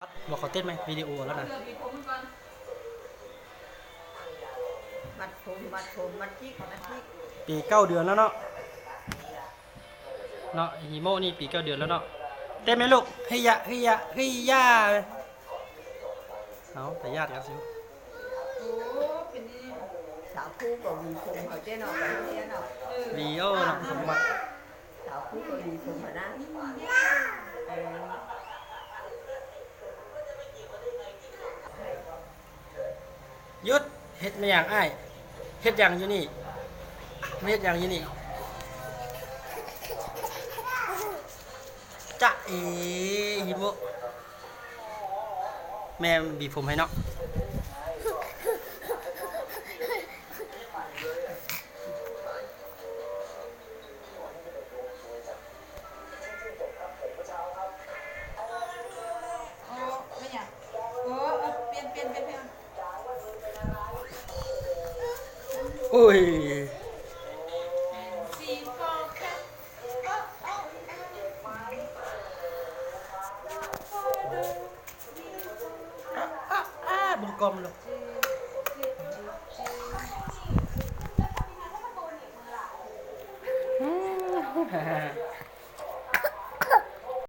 ບອກເຂົາເຕັ້ນໄໝ? ວິດີໂອແລ້ວນະ. ມັດຜົມ ມັດຜົມ ມັດຈິກ ມັດຈິກ. ປີເກົ້າເດືອນແລ້ວເນາະ ເນາະ ຮີໂມະນີ້ປີເກົ້າເດືອນແລ້ວເນາະ. ເຕັ້ນໄໝລູກ? ເຮີຍະ ເຮີຍະ ເຮີຍະ. ເອົາ ຕາຢ້ານກັນຊິ. ໂອ້ ເປັນນີ້ ສາວຄູກໍມີຜົມເຂົາເຈົ້າເນາະ ໄປໂຮງຮຽນເນາະ. ເອີ ດີໂອ້ເນາະ ສົມບັດ. ສາວຄູກໍມີຜົມຫັ້ນນະ. ເອີ ຢຸດ! ເຮັດແມ່ນຫຍັງອ້າຍ? ເຮັດຫຍັງຢູ່ນີ້? ມາເຮັດຫຍັງຢູ່ນີ້? ຈະເອ ຫິໂມະ ແມ່ຫວີຜົມໃຫ້ເນາະ. ໂອ້ ແມ່ນຫຍັງ? ໂອ້ ເອີ ປ່ຽນ ປ່ຽນ ປ່ຽນ ປ່ຽນ. ໂອ້ຍ ອາ ອາ ອາ ເບິ່ງກ່ອມເລີຍ. ອືມ